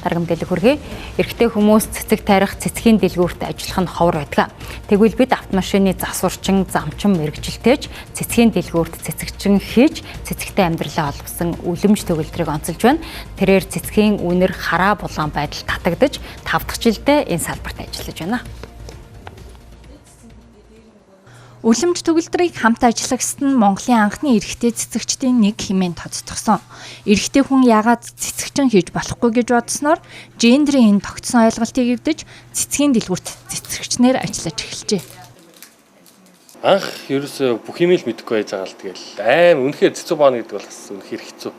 Дарга мэдээлэл хүргэе. Эрэгтэй хүмүүс цэцэг тарих, цэцгийн дэлгүүрт ажиллах нь ховор байдаг. Тэгвэл бид автомашины засварчин, замчин мэргэжилтэйч цэцгийн дэлгүүрт цэцэгчин хийж цэцэгтэй амьдралаа холбосон үлэмж төгөлдрийг онцолж байна. Тэрээр цэцгийн үнэр хараа булаан байдал татагдаж 5 дахь жилдээ энэ салбарт ажиллаж байна. Үлэмж төгөлдрийг хамт ажиллагсад нь Монголын анхны эрэгтэй цэцэгчдийн нэг хэмээн тодтогсон. Эрэгтэй хүн яагаад цэцэгчин хийж болохгүй гэж бодсноор гендрийн энэ тогтсон ойлголтыг эвдэж цэцгийн дэлгүүрт цэцэгчнэр ажиллаж эхэлжээ. Анх ерөөсөө бүх юм л мэдэхгүй байж байгаа л тэгэл аим үнэхээр цэцэг баана гэдэг бол бас үнэхээр хэцүү.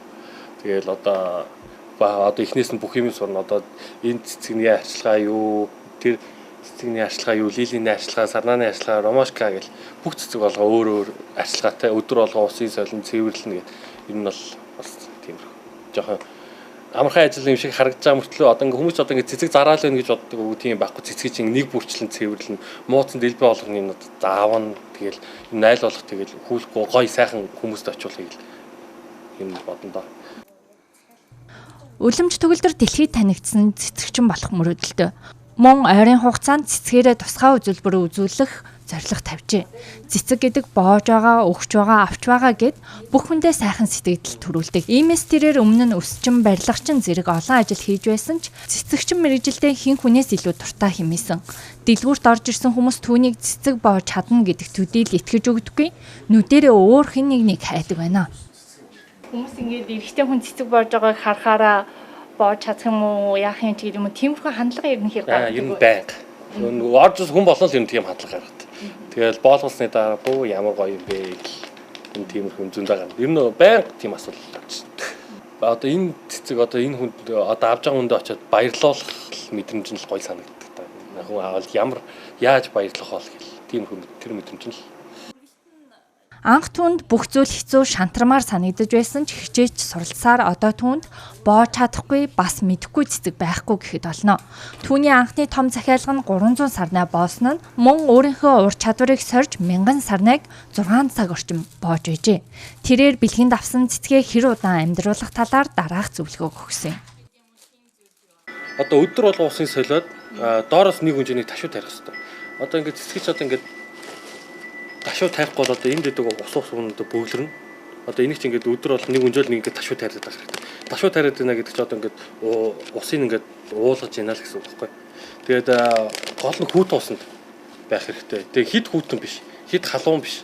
Тэгэл одоо эхнээс нь бүх юм сурна. Одоо энэ цэцэгний арчилгаа юу, тэр цэцэгний арчилгаа юу, лилиний арчилгаа, сарнааны арчилгаа, ромашка гэл бүх цэцэг болгоо өөр өөр арчилгаатай өдөр болгоо усын солин цэвэрлэнэ гэх. Энэ нь бол бас тиймэрхүү. Жохон амархан ажил юм шиг харагдаж байгаа мөртлөө одоо ингээ хүмүүс одоо ингээ цэцэг зараал байна гэж боддог үг тийм байхгүй. Цэцгийг чинь нэг бүрчлэн цэвэрлэнэ. Мууцсан дэлбэ болгоны юмнууд заавна. Тэгэл юм найл болох тэгэл хүлэхгүй гой сайхан хүмүүст очиулахыг юм бодно доо. Үлэмж төгөлдөр дэлхийд танигдсан цэцэгчин болох мөрөөдөлтөй. Мөн ойрын хугацаанд цэцгээрээ тусгай үзүүлбэр үзүүлэх зорилго тавьжээ. Цэцэг гэдэг боож байгаа, өгч байгаа, авч байгаа гэд бүх хүндээ сайхан сэтгэл төрүүлдэг. Иймээс тэрээр өмнө нь өсчин, барилгачин зэрэг олон ажил хийж байсан ч цэцэгчин мэргэжилдээ хэн хүнээс илүү дуртай хэмээсэн. Дэлгүүрт орж ирсэн хүмүүс түүнийг цэцэг боож чадна гэдэг төдийл итгэж өгдөггүй. Нүдэрээ өөр хэн нэгнийг хайдаг байна. Хүмүүс ингээд эрэгтэй хүн цэцэг боож байгааг харахаараа боож чадах юм уу, яах юм ч гэдэг юм уу, тиймэрхүү хандлага ер нь хэр гаргадаг. Ер нь байнга. Орж хүн болгон л ер нь тийм хандлага гаргадаг. Тэгэл боолгосны дараа бөө ямар гоё юм бэ гэл энэ тиймэрхүү зөндөө гарна. Ер нь байнга тийм асуудал гарч. Одоо энэ цэцэг одоо энэ хүнд одоо авж байгаа хүндээ очиод баярлуулах мэдрэмж нь л гоё санагддаг та. Хүн авал ямар яаж баярлах бол гэл тиймэрхүү тэр мэдрэмж нь л. Анх түүнд бүх зүйл хэцүү шантармаар санагдаж байсан ч хичээж суралцсаар одоо түүнд боож чадахгүй бас мэдэхгүй цэцэг байхгүй гэхэд болно. Түүний анхны том захиалга нь 300 сарнай боосон нь мөн өөрийнхөө ур чадварыг сорж 1000 сарнайг 6 цаг орчим боож байжээ. Тэрээр бэлгэнд авсан цэцгээ хэр удаан амьдруулах талаар дараах зөвлөгөөг өгсөн. Одоо өдөр болго усын солиод доороос нэг хүнжээнийг ташуу тарих хэрэгтэй. Одоо ингээд цэцгийч одоо ингээд ташуу тавихгүй бол одоо энд дэдэг ус ус өнөдөө бөглөрнө. Одоо энийг чинь ингээд өдөр бол нэг өнжөөл нэг ингээд ташуу тариад байх хэрэгтэй. Ташуу тариад байна гэдэг чинь одоо ингээд усыг ингээд уулгаж байна л гэсэн үг байхгүй. Тэгээд гол нь хүүтэн усанд байх хэрэгтэй. Тэгээд хит хүүтэн биш, хит халуун биш.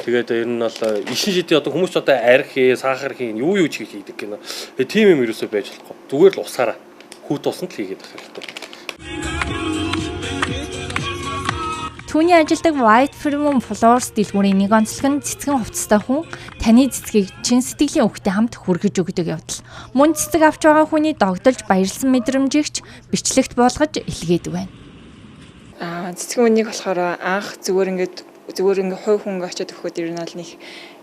Тэгээд ер нь бол ишин шидийн одоо хүмүүс ч одоо арх хий, сахар хий, юу юу ч хийдэг гэнэ. Тэгээд тийм юм ерөөсөө байж болохгүй. Зүгээр л усаараа хүүтэн усанд л хийгээд байх хэрэгтэй. Түүний ажилдаг White Premium Flowers дэлгүүрийн нэг онцлог нь цэцгэн хувцастай хүн таны цэцгийг чин сэтгэлийн үгтэй хамт хүргэж өгдөг явдал. Мөн цэцэг авч байгаа хүний догдолж баярлсан мэдрэмжийг ч бичлэгт буулгаж илгээдэг байна. Цэцгэн үнийг болохоор анх зүгээр ингээд хувь хүн очиод өгөхөд ер нь бол нэг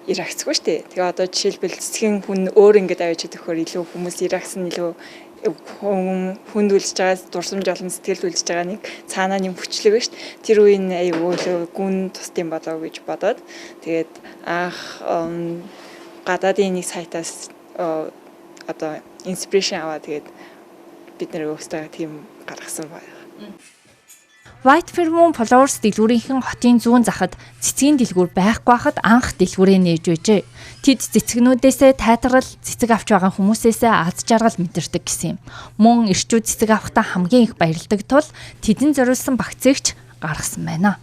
ирагцгүй шүү дээ. Тэгээ одоо жишээлбэл цэцгийн хүн өөр ингээд авчиж өгөхөөр илүү хүмүүс ирагсан илүү хүнд үлдэж байгаа дурсамж олон сэтгэл үлдэж байгаа нэг цаанаа нэг хүчлэг ба шүү дээ. Тэр үеийн аюул гүн тусдсан болоо гэж бодоод тэгээд анх гадаадын нэг сайтаас одоо инспирэшн аваад тэгээд бид нэр өөрсдөө тийм гаргасан байна. White Premium Flowers дэлгүүрийнхэн хотын зүүн захад цэцгийн дэлгүүр байхгүй хахад анх дэлгүүрээ нээж байжээ. Тэд цэцгнүүдээсээ тайтгарал цэцэг авч байгаа хүмүүсээсээ аз жаргал мэдэрдэг гэсэн юм. Мөн эрчүүд цэцэг авахдаа хамгийн их баярладаг тул тэдэнд зориулсан багцыг ч гаргасан байна.